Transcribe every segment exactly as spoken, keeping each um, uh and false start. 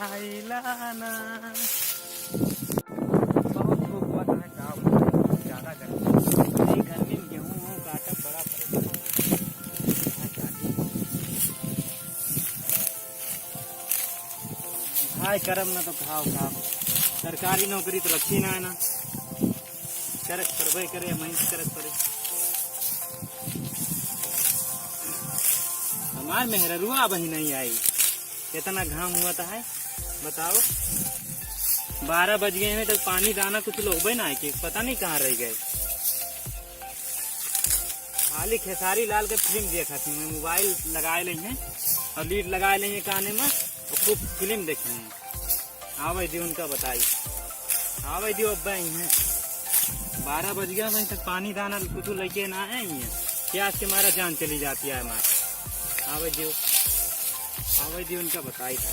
आइला ना। बहुत खूब हुआ था, का बताई, बहुत ज्यादा गर्मी। यही गर्मी में गेहूं वहूं काटब, बड़ा परेशान। भाई करब ना तो खाओ, खाओ। सरकारी नौकरी तो रखी ना है ना, करक पड़बे करे, मेहनत करक पड़े। हमार मेहररुआ अबहीं नहीं आई, इतना घाम हुआ था है, बताओ। बारह बज गए हैं, तक पानी दाना कुछ लोगबे ना है कि पता नहीं कहाँ रह गए। खाली खेसारी लाल के फिल्म देखत ही, मैं मोबाइल लगाए लेई हैं और लीड लगाए लेई हैं काने में, और खूब फिल्म देखी हैं। आवे दी उनका बताई, आवे दी अब हैं। बारह बज गया, अबहीं तक पानी दाना कुछ लेके ना आए हैं। प्यास के मारा जान चली जाती है हमारी। आवे दी, आवे दी उनका बताई था।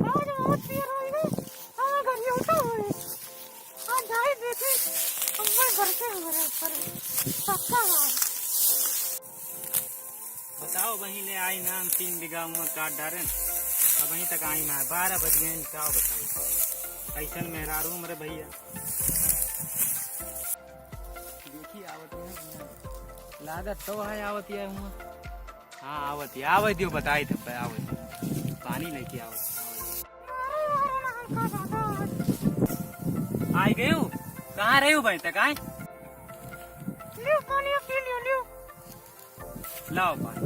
आज बहुत देर हो गई, हमारा घर ये उठा हुआ है। हाँ, जाए देखे, अम्मा घर से हमारे ऊपर पक्का है। बताओ, वहीं ले आई ना, हम तीन बीघा हुआ काट डारेन, अबहीं तक आई ना, बारह बज गए, का बताई, कैसन मेहरारू हमरे भैया। देखी आवत है, लागत तो है आवत है हुआ। हाँ, आवत है, आवत दियो, बताई तब पे आवत है। पानी लेके आवत है, आवत है। आई गयो? कहाँ रहे हो भाई तक आए? लियो पानी, पी लियो, लियो। लाओ पानी।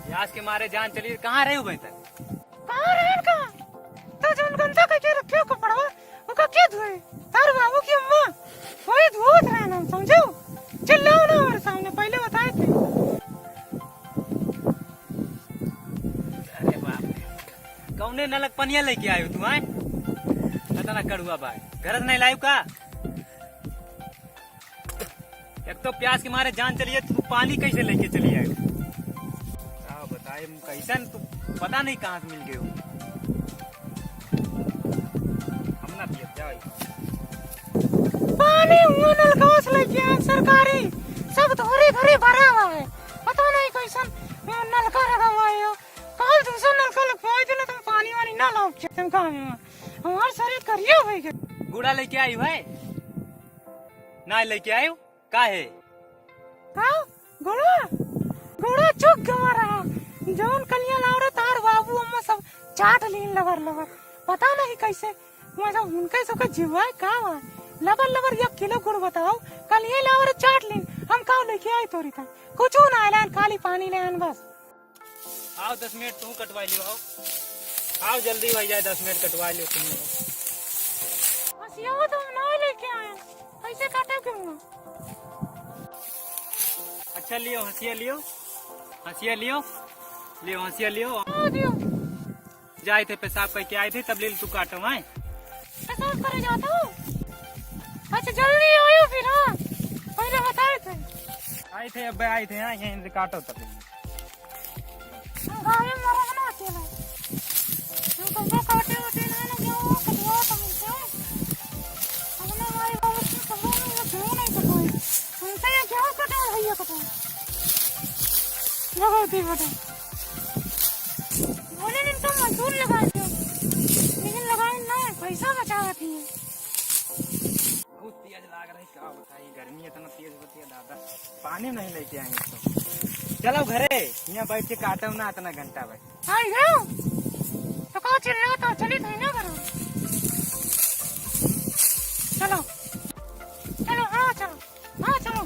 प्यास के मारे जान चली, कहाँ रहे हो भाई तक? कहाँ रहन का? तो जौन गंदा करके रखे हो कपड़वा, ओका के धोए? तार बाबू की अम्मा, वही धोत रहन हम, समझो? चिल्लाओ ना हमारे सामने, पहले बताए थे। अरे बाप रे, कौने नलक पनिया लेके आयो तू, आए? इतना कड़ुआ बा, घर से नहीं लायो का? एक तो प्यास के मारे जान चली है, तू पानी कैसे लेके चली आए? का बताए, हम कैसन, तू पता नहीं कहाँ से मिल गए हो। हम ना पियब, जाओ। पानी हुआ नलकवा से लेके आए सरकारी, सब धोरी धोरी भरा हुआ है। पता नहीं कैसन वो नलका रखा हुआ है। कल दूसरा नलका लगवाए थे ना, तुम पानी वानी ना लाओ, तुम काम में हमारे सारे करिए हो गए। गुड़ा लेके आई है? ना लेके आयो? काहे? का? गोड़ा? गोड़ा चुक गवा रहा। जौन कलिया लाव रहे, तार बाबू अम्मा सब चाट लीन लबर लबर। पता नहीं कैसे, मतलब उनके सबके जीवाए का बा? लबर लबर एक किलो गुड़ बताओ, कलिया लाव रहे चाट लीन। हम का लेके आई तोरी तक? कुछ ना आइलान, खाली पानी ले आन बस। आओ, दस मिनट तू कटवा लियो, आओ। आओ, जल्दी हो जाए, दस मिनट कटवा लियो तुम। हंसिया तो हम ना लेके आए, कैसे काटे के हुआ? अच्छा, लियो, हंसिया लियो, हंसिया लियो, लियो, हंसिया लियो। आ दियो। जाए थे, पेशाब करके आए थे, तब ले तू काटो, आए। पेशाब करे जाता हूँ। अच्छा, जल्दी आयो फिर, हाँ। पहले बताए थे। आए थे, अब आए थे, हाँ, यहीं से काटो तब। हम गाड़ी में मरब ना अकेले। हम कब्बो काटे उटे ना, ना गेहूं कटवा तो मिलते हैं। हमने हमारे बाबू की कब्बो में वो गेहूं नहीं कटवाए। हमसे ये गेहूं कटे और भैया कटे। लगाओ दी बटे। बोले नहीं तो मजदूर लगा दो। लेकिन लगाए ना, पैसा बचावत ही है। बहुत तेज लाग रही, का बताई, गर्मी इतना तेज होती है दादा, पानी नहीं लेके आए तो। चलो घरे, यहाँ बैठ के काटो ना इतना घंटा भाई। आई गयो, तो का चिल्ला तो चली थे ना करो। चलो, चलो, हाँ, चलो, हाँ, चलो।